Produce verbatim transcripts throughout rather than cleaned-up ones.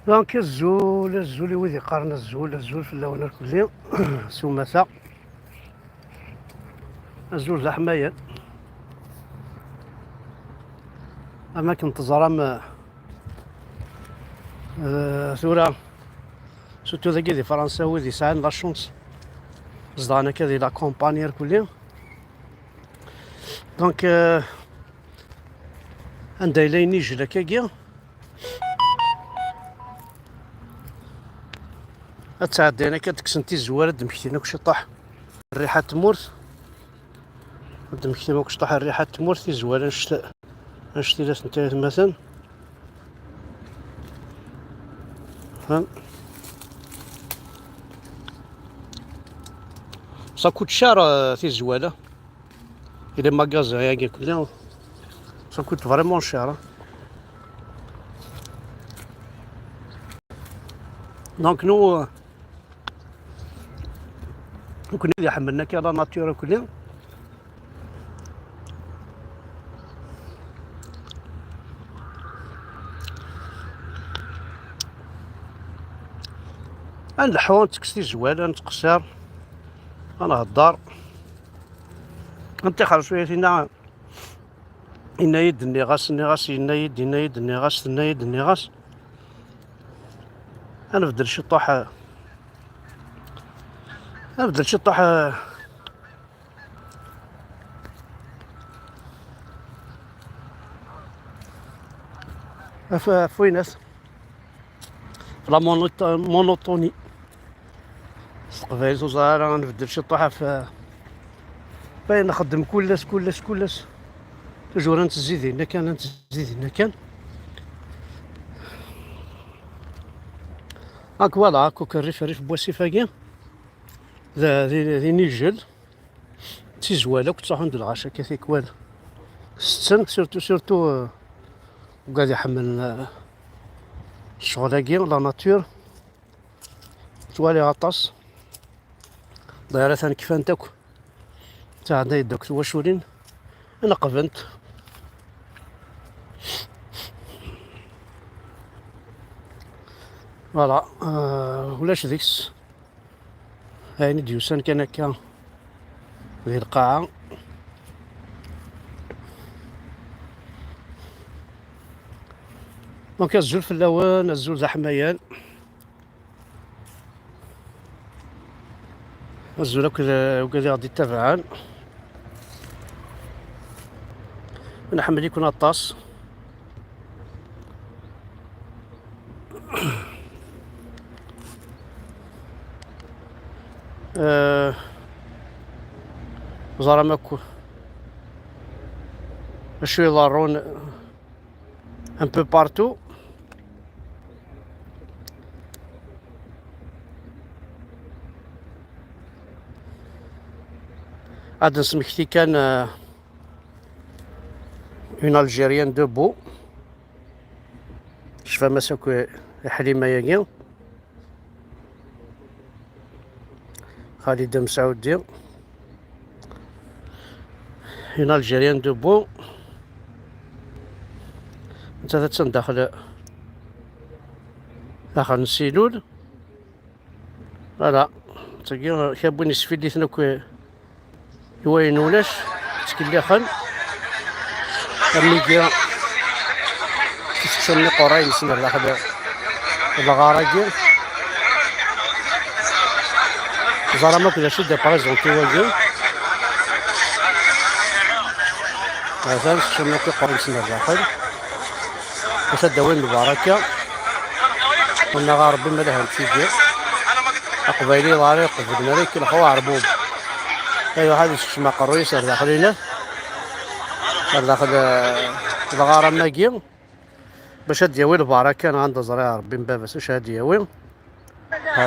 Donc, azul, azul i wid iqqaren azul, azul fell-awen irkelli, s umata. Azul d aḥmayan. Am akken teẓram, eh, tura, surtout dagi di Fransa, wid yesɛan la chance, zedɣen akka di la campagne irkelli. Donc, eh, anda yella inijel akkagi, ad ttɛeddayen akka, ad d-kksen tizwal, ad d-mmektin akk ciṭṭaḥ rriḥa n tmurt. Ad d-mmektin akk ciṭṭaḥ rriḥa n tmurt, tizwal annect-, annect-ilat n tayetmaten. Fhem? Ça coûte cher, euh, tizwal, hein. Et les magasins, hein, ça coûte vraiment cher, hein. Donc nous, euh, nekkni d iḥemmlen akka la nature akkenni. Ad nleḥḥu, ad ntekkes tizwal, ad nettqeṣṣir, ad nhedder. Ad nṭixer cwiya tinna. Yenna-yi-d, nniɣ-as, nniɣ-as, yenna-yi-d, yenna-yi-d, nniɣ-as, tenna-yi-d, nniɣ-as. Ad nbeddel ciṭṭaḥ, ad nbeddel ciṭṭaḥ. Af, af winat. La monoto-, monotonie. S teqbaylit ur ẓriɣ ara, ad nbeddel ciṭṭaḥ ɣef, ɣef ayen nxeddem kul ass, kul ass, kul ass. Toujours ad nettzid dinna kan, ad nettzid dinna kan. Donc voilà, akk rrif, rrif n wasif-agi. D, d, d inijel. D tizwal akk ttruḥun-d lɣaci akka tikwal setten, surtout, surtout, euh, ugad iḥemmlen, euh, ccɣel-agi, la nature. Ttwaliɣ aṭas. Ḍayra atan kfant akk. Ttɛedday-d akk twaculin. Neqbent. Voilà, euh, ulac deg-s. Ayen i d-yusan kan akka di lqaɛa. Donc, azul fell-awen, azul d aḥmayan. Azul akk d, akk d i ɣ-d-ittabaɛen. Nḥemmel-iken aṭas. Euh, ẓram akk acu iḍerrun un peu partout. Ad nesmekti kan, euh, une Algérienne debout. Tecfam-as akk i Ḥlima-agi. Xalida Msaoudi. Une Algérienne debout. Nettat attan daxel, daxel n silul. Voilà. Tagi, kra n win yesfilliten akk i wayen ulac, ttkellixen. Am wigi, sekcen iqerray-nsen ar daxel lɣar-agi. Ẓram akk d acu d-iprezenti wagi. Atan sekcen akk iqerray-nsen ar daxel. Bac ad d-awin lbaraka. Wennaɣ a Rebbi ma lhant tigi. Aqbayli yeḍɛer iqbel, ma ara ikellex uɛerbub. Aywa, ad isekcem aqerruy-is ar daxel-inet. Ar daxel, eh, lɣaram-agi. Bac ad d-yawi lbaraka, neɣ anda ẓriɣ Rebbi n baba-s acu ad d-yawi. Ha.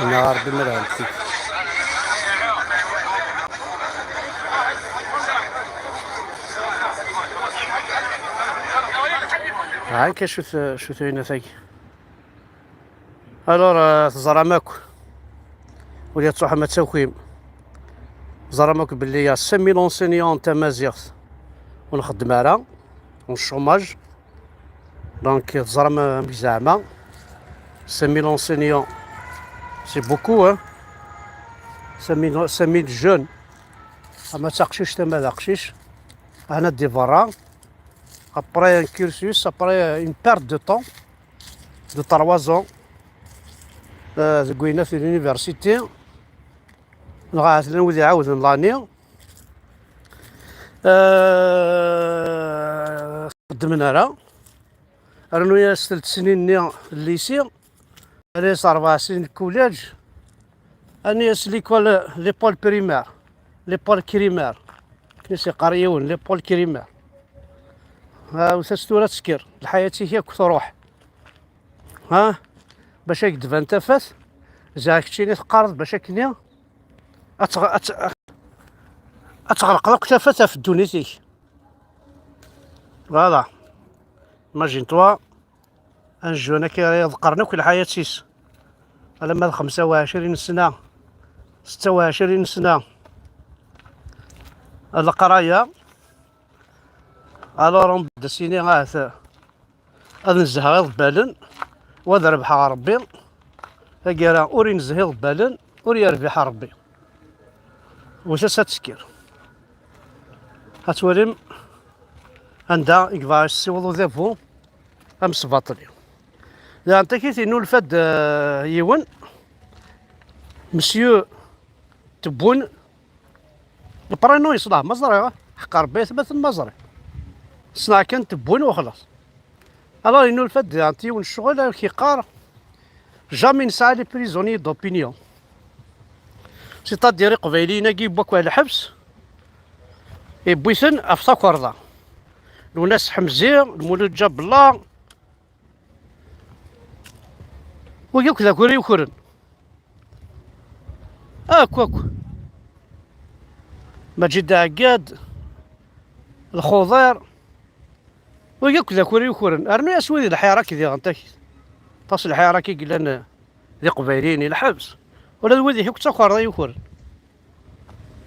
Neɣ Rebbi ma lhant tik. Ɛanka acu-t, acu-t uyennat-agi. Alors, euh, teẓram akk, ula d tuḥma d takim, teẓram akk belli ass-a mi l'enseignant tamaziɣt ur nxeddem ara, en chômage. Donc teẓram amek zeɛma, ass-a mi l'enseignant, c'est beaucoup, hein. Ass-a mi, ass-a mi jeune, ama d taqcict ama d aqcic, hna di berra, après un cursus, après une perte de temps de trois ans, euh, deg winna di l'université, neɣ ahat llan wid iɛawden l'année, euh, xeddmen ara, rnu-yas telt snin-nni n lycée, rnu-yas rebɛ snin n collège, rnu-yas l'école, l'école primaire, l'école primaire, akken i s-yeqqar yiwen, l'école primaire. Ha, u tas tura tesker, lḥayat-ik akk truḥ. Ha? Bac ad k-d-tban tafat, ziɣ keččini teqqareḍ bac akken ad tɣ-, ad t-, ad tɣelqeḍ akk tafat ɣef ddunit-ik. Voilà. Imagine-toi, un jeune akka ara iḍeqqren akk lḥayat-is. Alamma d xemsa u ɛecrin sna, setta u ɛecrin sna. Leqraya, alors on d-as-yini ahat ad nezheɣ iḍebbalen, u ad rebḥeɣ Rebbi. Taggara, ur inezhi iḍebbalen, ur yerbiḥ Rebbi. Wet-as ad tekker. Ad twalim anda i yebɣa yessiweḍ udabu amesbaṭli. Daɣen takit, yennulfa-d, euh, yiwen, Monsieur Tebboune, le prénom yeṣleḥ, ma ẓriɣ, ḥeqq Rebbi atmaten ma ẓriɣ. Ssneɣ kan Tebboune u xlaṣ. Alors, yennulfa-d daɣen yiwen n ccɣel, amek yeqqar, jamais nesɛa les prisonniers d'opinion. C'est-à-dire, Iqbayliyen-agi yewwi akk ɣer lḥebs, yewwi-ten ɣef takerḍa. Lwennas Ḥemzi, Lmulud Ǧabella, wigi akk d akk ara yukren. Akk, akk. Maǧid Ɛeggad, Lxuḍir, wigi akk d akk ara yukren. Rnu-yas wid lḥirak diɣen takit. Aṭas lḥirak i yellan, eh, d Iqbayliyen i lḥebs. Ula d wid akk d takerḍa yukren.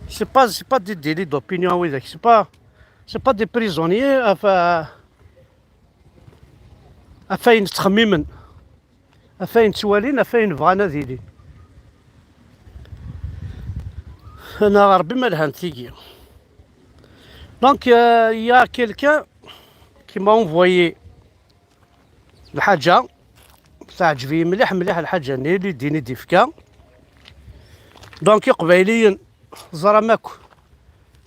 C'est pas, c'est pas des délits d'opinion, widak. C'est pas, c'est pas des prisonniers, enfin, ɣef wayen ttxemmimen, ɣef wayen ttwalin, ɣef wayen bɣan ad ilin. Neɣ Rebbi ma lhant tigi. Donc, euh, il y a quelqu'un qui m'a envoyé lḥaǧa, teɛǧeb-iyi mliḥ, mliḥ lḥaǧa-nni, l'idée-nni i d-ifka. Donc, Iqbayliyen, ẓram akk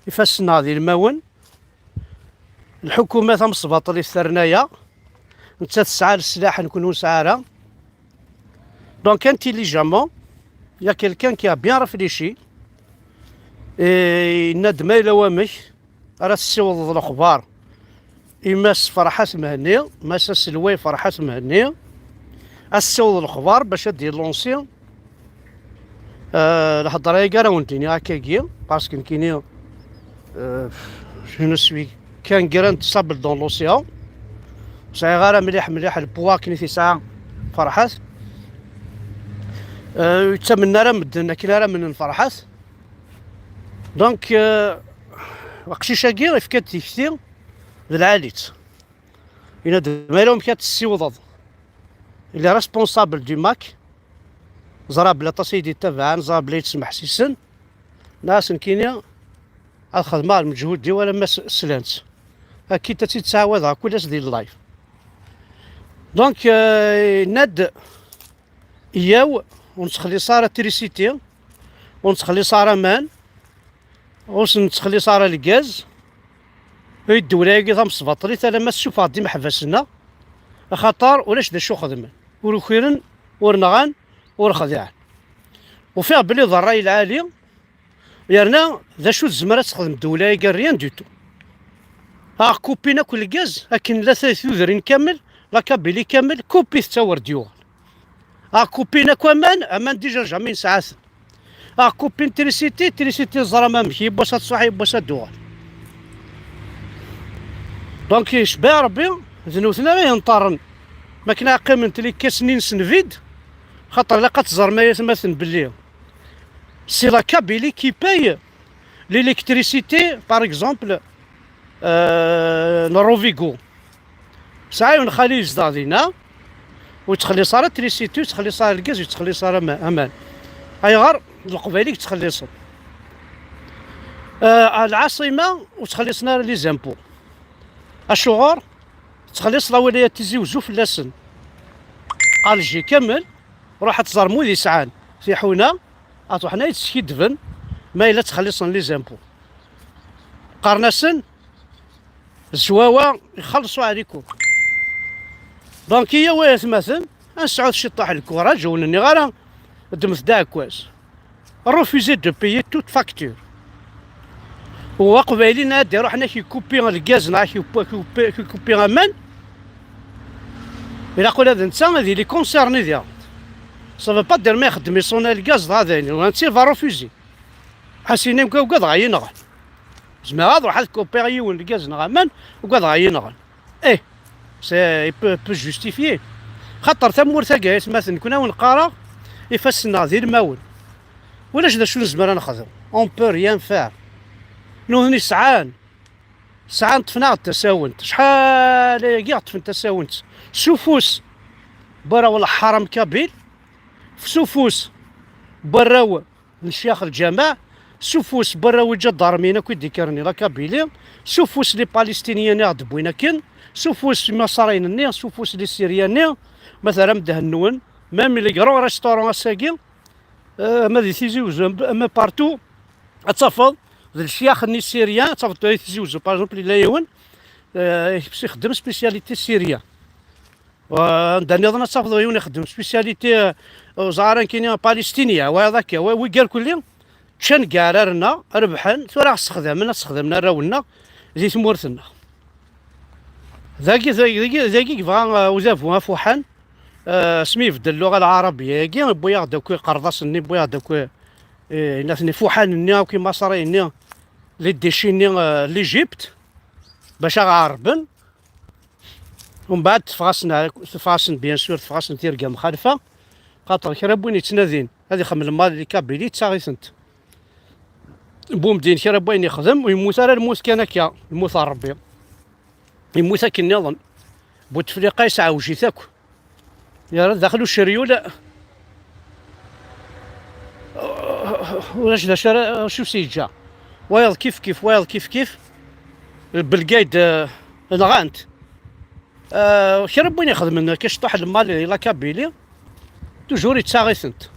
ifassen-nneɣ d ilmawen. Lḥukuma tamesbaṭlit terna-yaɣ, nettat tesɛa leslaḥ, nekkni ur nesɛi ara. Donc, intelligemment, il y a quelqu'un qui a bien réfléchi, et yenna-d ma yella wamek ara tessiwḍeḍ lexbar i Mass Ferḥat Mhenni, Mass aselway Ferḥat Mhenni, ad tessiwḍeḍ lexbar bac ad d-yelunsi Euh, lhedra-agi ara wen-d-iniɣ akkagi, parce que nekkini, euh, je ne suis qu'un grain de sable dans l'océan. Ur sɛiɣ ara mliḥ, mliḥ le poids akken i t-yesɛa Ferḥat. Euh, ur ttamen ara medden akken ara amnen Ferḥat. Donc, euh, aqcic-agi yefka-d tikti d lɛali-tt. Yenna-d ma yella wamek ad tessiwḍeḍ les responsables du MAK, ẓra belli aṭas i yi-d-ittabaɛen, ẓra belli i yi-d-smeḥsisen. Nniɣ-as nekkini ad xedmeɣ lmeǧhud-iw alamma s-, slan-tt. Akkit ad tt-id-ttɛawadeɣ kul ass di live. Donc, euh, yenna-d, yyaw, ur nettxelliṣ ara trisiti, ur nettxelliṣ ara aman, ur sen-nettxelliṣ ara lgaz. I ddewla-agi tamesbaṭlit alamma tessufeɣ-d imeḥbas-nneɣ, axaṭer ulac d acu xedmen. Ur ukiren, ur nɣan, ur xdiɛen. Ufiɣ belli d ṛṛay lɛali, yerna d acu tezmer ad texdem ddewla-agi? Rien du tout. Aɣ kupin akk lgaz, akken la t-, tudrin kamel, la Kabylie kamel, kupit-tt awer d-yuɣal. Aɣ kupin akk aman, aman déjà jamais nesɛa-ten. Aɣ kupin trisiti, trisiti ẓram amek, yiwwas ad tṣuḥ, yiwwas ad d-tuɣal. Donc, yecba Rebbi, d nutni ara yenṭerren. Makken ad qqimen tlikkas-nni-nsen vide, Xaṭer ilaq ad teẓrem ay atmaten belli c'est la Kabylie qui paye l'électricité, par exemple, euh, n Rovigo. Sɛiɣ yiwen xali yezdeɣ dinna, ur yettxelliṣ ara trisiti, ur yettxelliṣ ara lgaz, ur yettxelliṣ ara ama-, aman. Ayɣer? D Leqbayel i yettxelliṣen. Euh, lɛaṣima ur ttxelliṣen ara les impôts. Acuɣer? Tettxelliṣ lawilaya Tizi Wezzu fell-asen. Alger kamel, ruḥ ad tẓerm wid yesɛan tiḥuna, ad ruḥen ad skiddben ma yella ttxelliṣen les impôts. Qqaren-asen, Zwawa ixelleṣ uɛlikum. Donc, iyaw ay atmaten, ad nesɛu ciṭṭaḥ n lkuraj, ur nniɣ ara ddmet-d aɛekkaz. Refuser de payer toute facture. U aqbayli ad iruḥen ad k-ikupi lgaz neɣ ad k-ikupi, ad k-ikupi aman, ilaq ula d netta ad yili concerné diɣen. Ça veut pas dire ma ixeddem iṣuna lgaz dɣa d ayen, netta va refuser. Ḥasin am ugadeɣ ad yi-nɣen. Zemreɣ ad ruḥeɣ ad kupiɣ yiwen lgaz neɣ aman, ugadeɣ ad yi-nɣen. Eh, c'est, il peut, peut justifier. Xaṭer tamurt-agi, ay atmaten, nekni awen qqareɣ, ifassen-nneɣ d ilmawen. Ulac d acu nezmer ad nexdem. On peut rien faire. Nutni sɛan, sɛan ṭṭfen-aɣ-d tasawent. Acḥal ayagi ɣ-ṭṭfen tasawent. S ufus n warraw n leḥram kabil, s ufus n warraw n ccyax lǧameɛ, s ufus n warraw iǧadarmiyen akk i d-ikkren i la Kabylie, s ufus n les Palestiniens i ɣ-d-wwin akken, s ufus n Imaṣriyen-nni, s ufus n les Syriens-nni, ma terram ddehn-nwen, même les grands restaurants ass-agi, euh, ama di Tizi Uzzu, ama partout, ad tafeḍ d lecyax-nni syrien, ad tafeḍ tura di Tizi Uzzu, par exemple, yella yiwen, euh, ixeddem spécialité syrien. Anda nniḍen ad tafeḍ yiwen ixeddem spécialité, euh, ur ẓer ara nekkini, palestinien, wayeḍ akka, wi gar kulli, ččan deg iɛrar-nneɣ, rebḥen, tura ɣ-sexdamen, ad sexdamen arraw-nneɣ di tmurt-nneɣ. Dagi, dagi, dagi, dagi yebɣa, euh, udabu afuḥan, euh, asmi ibeddel lluɣa lɛarabiya-agi, yewwi-yaɣ-d akk iqerḍasen-nni, yewwi-yaɣ-d akk, euh, inat-nni, ifuḥan-nni, akk imaṣriyen-nni, les déchets-nni, euh, n l'Égypte, bac ad ɣ-ɛerben. Umbeɛd teffeɣ-asen, teffeɣ-asen, bien sûr, teffeɣ-asen tirga mxalfa, xaṭer kra n win yettnadin ad ixemmel lmal i Kabili, yettaɣ-itent. Bumdin kra n wayen yexdem, ur yemmut ara lmut kan akka, lmut n Ṛebbi. Yemmut akken nniḍen. Butefliqa yesɛewj-it akk. Yerra daxel uceryul, ulac d acu ara, acu s-yeǧǧa. Wayeḍ kif kif, wayeḍ kif kif. Belgayed, eh, nɣan-t. Eh, kra n win ixedmen akka cṭuḥ lmal i la Kabylie, toujours yettaɣ-itent.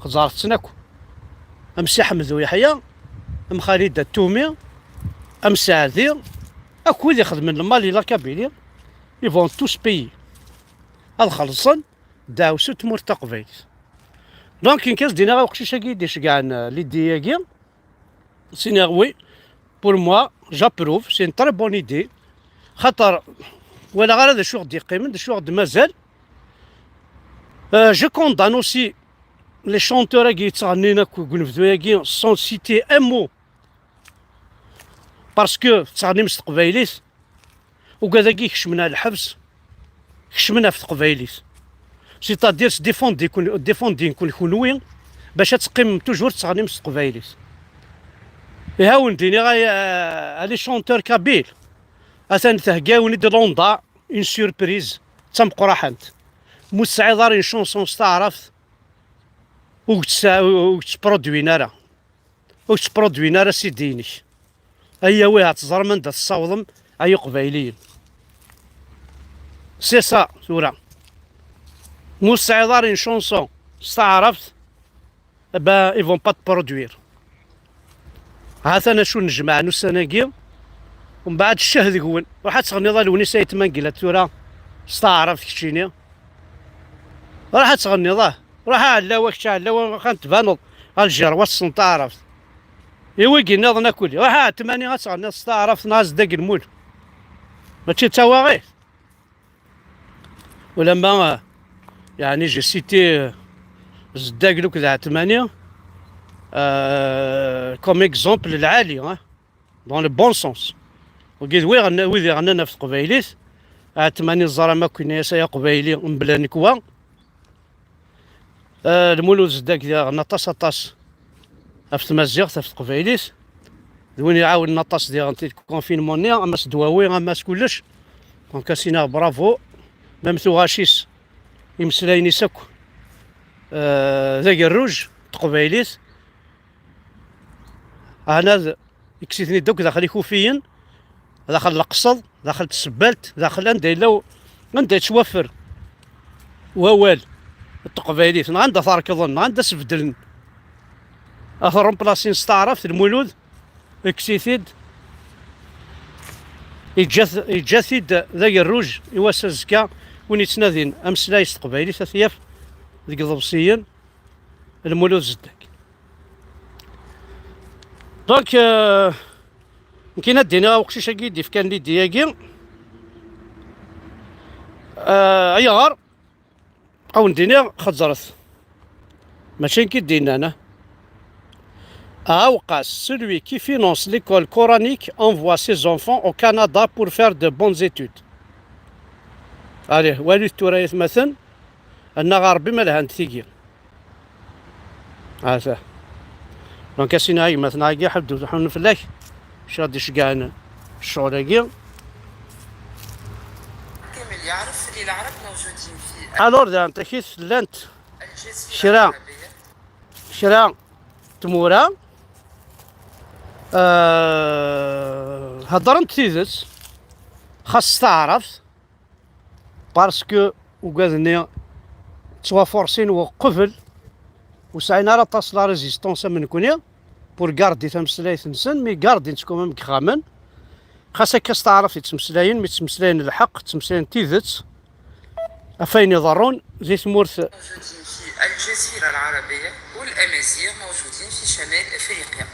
Xeẓret-ten akk. Am Si Ḥmed U Yeḥya, am Xalid At Tumi, am Saɛdi, akk wid ixedmen lmal i la Kabylie, ils vont tous payer. Ad xellṣen ddeɛwessu n tmurt taqbaylit. Donc, nekk ad s-d-iniɣ i uqcic-agi i d-iceggɛen, euh, l'idée-agi, s-iniɣ oui, pour moi, j'approuve, c'est une très bonne idée. Xaṭer, walaɣ ara d acu ɣ-d-yeqqimen, d acu ɣ-d-mazal. Euh, je condamne aussi les chanteurs-agi yettɣennin akk deg unebdu-agi, sans citer un mot. Parce que tettɣennim s teqbaylit, ugad-agi kecmen ar lḥebs, kecmen ɣef teqbaylit. C'est-à-dire, défendez-kun, défendez-kun kunwi, bac ad teqqimem toujours tettɣennim s teqbaylit. Ihi ad wen-d-iniɣ, ay, a les chanteurs kabyles, atan thegga-wen-id Londres une surprise d tameqqraḥant. Ma ur tesɛiḍ ara une chanson s taɛrabt, ur tt-, ur tt-produin ara. Ur ttproduin ara C D-inek. Ay awih, ad teẓrem anda tessawḍem ay iqbayliyen. C'est ça, tura. Ma ur tesɛiḍ ara une chanson s taɛrabt, eh ben, ils vont pas te produire. Ha-t-an acu nejmeɛ ussan-agi, umbeɛd ccah deg-wen. Ruḥ ad tɣenniḍ a Lewnis Ayt Mengellat tura s taɛrabt keččini. Ruḥ ad tɣenniḍ, ah. Ruḥ a ɛellawa, kečč a ɛellawa, axan tbaneḍ Alger wa tessen taɛrabt. I wigi nniḍen akuli, ruḥ a ɛetmani ad tɣenniḍ s taɛrabt neɣ a zeddag lmul. Mačči d tawaɣit. Ulamma, ah, yeɛni, j'ai cité, euh, zeddag akked ɛetmani, euh, comme exemple lɛali, hein. Dans le bon sens. Wigi d wi ɣenna-, wid iɣennan ɣef teqbaylit, ɛetmani ẓẓar am akk yenna-yas ay aqbayli mebla nnekwa. Eh, Lmulud Zeddak diɣen aṭas, aṭas ɣef tmaziɣt, ɣef teqbaylit. D win iɛawnen aṭas diɣen di confinement-nni, ama s ddwawi, ama s kullec. Donc, as-iniɣ bravo. Même tuɣac-is, imeslayen-is akk, eh, d agerruj, teqbaylit. Ɛna d-, ikkes-iten-id akk daxel ikufiyen, daxel leqseḍ, daxel tsebbalt, daxel anda yella u-, anda yettwaffer wawal n teqbaylit, neɣ anda t-rekḍen, neɣ anda s-beddlen. Ad t-remplasin s taɛrabt, Lmulud, ikkes-it-id, yeǧǧa-t, yeǧǧa-t-id d agerruj i wass azekka. Win yettnadin ameslay s teqbaylit, ad t-yaf deg iḍebsiyen, Lmulud Zeddak. Donc, euh, nekkin ad d-iniɣ i uqcic-agi i d-ifkan l'idée-agi. Euh, ayɣer? Ad wen-d-iniɣ, xeẓẓret. Mačči nekk i d-yennan, ah. Aoukas, celui qui finance l'école coranique, envoie ses enfants au Canada pour faire de bonnes études. Allez, walit tura, ay atmaten, annaɣ a Ṛebbi ma lhant tigi. Ata. Donc, a sin-a, a gma-tneɣ-agi, ḥedd ur ḥunn fell-ak. Acu ad d-iceggɛen ccɣel-agi? كامل يعرف اللي العرب موجودين في Alors, daɣen takit llant الجزيرة kra, العربية. Kra n tmura, euh, heddrent tidet, xas s taɛrabt, parce que ugad-nni ttwafursin uqbel, ur sɛin ara aṭas la résistance am nekni, pour garder tameslayt-nsen, mi garden-tt quand même deg yexxamen. Xas akka s taɛrabt i ttmeslayen, mi ttmeslayen lḥeqq, ttmeslayen tidet, ɣef wayen iḍerrun di tmurt. موجودين في الجزيرة العربية، والأمازيغ موجودين في شمال أفريقيا.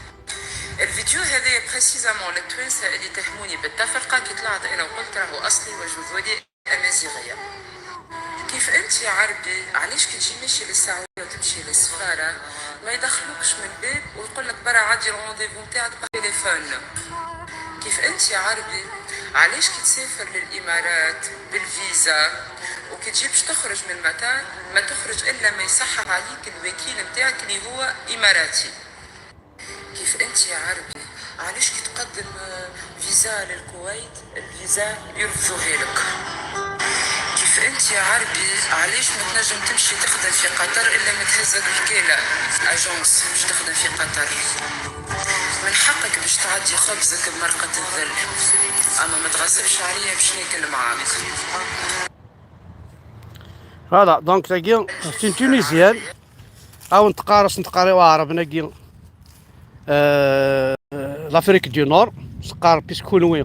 الفيديو هذايا précisément للتوانسة اللي اتهموني بالتفرقة، كي طلعت أنا وقلت راهو أصلي وجذوري أمازيغية. كيف أنت يا عربي، علاش كي تجي ماشي للسعودية وتمشي للسفارة ما يدخلوكش من الباب ويقول لك برا عدي الرونديفو نتاعك بالتليفون؟ كيف أنت يا عربي، علاش كي تسافر للإمارات بالفيزا وكي تجي باش تخرج من المطار ما تخرج إلا ما يصحح عليك الوكيل نتاعك اللي هو إماراتي؟ كيف أنت يا عربي، علاش كي تقدم، آه، فيزا للكويت، الفيزا يرفضوها لك؟ كيف أنت يا عربي، علاش ما تنجم تمشي تخدم في قطر إلا ما تهزك وكالة، أجونس، باش تخدم في قطر؟ من حقك باش تعدي خبزك بمرقة الذل، أما ما تغصبش عليا باش ناكل معاك. Voilà, donc tagi, c'est une Tunisienne. Awen teqqar, asen teqqar i waɛraben-agi, euh, l'Afrique du Nord, teqqar puisque kunwi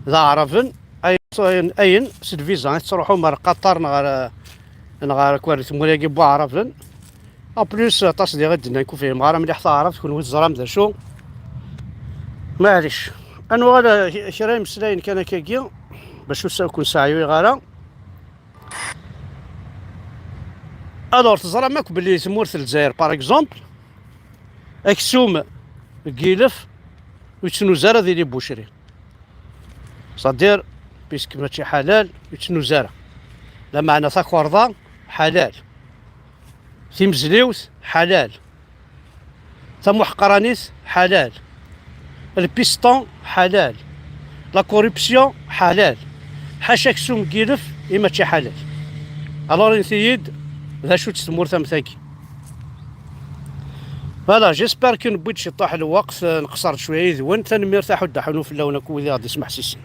d aɛraben, ayen, ayen s lviza i tettruḥum ar Qatar neɣ ar, neɣ ar, ar tmura-agi n waɛraben. En plus, aṭas diɣ i d-nnan, ur fhimeɣ ara mliḥ taɛrabt, kunwi teẓram d acu. Maɛlic, ad nuɣal kra imeslayen kan akkagi, bac ur sa-, ur ken-sseɛyuyeɣ ara. Alors, teẓram akk belli tmurt n Lezzayer, par exemple, aksum n yilef ur yettnuzu ara di les boucheries. C'est-à-dire, puisque mačči ḥalal, ur yettnuzu ara. Lameɛna takerḍa, ḥalal. Timezliwt, ḥalal. Tamuḥqranit, ḥalal. Le piston, ḥalal. La corruption, ḥalal. Ḥaca aksum n yilef i mačči ḥalal. Alors, init-iyi-d, d acu-tt tmurt am tagi? Voilà, j'espère que newwi-d ciṭṭaḥ lweqt, eh, nqeṣṣer-d cwiya yid-wen. Tanemmirt, aḥuddu aḥunu fell-awen akk wid i ɣ-d-ismeḥsisen.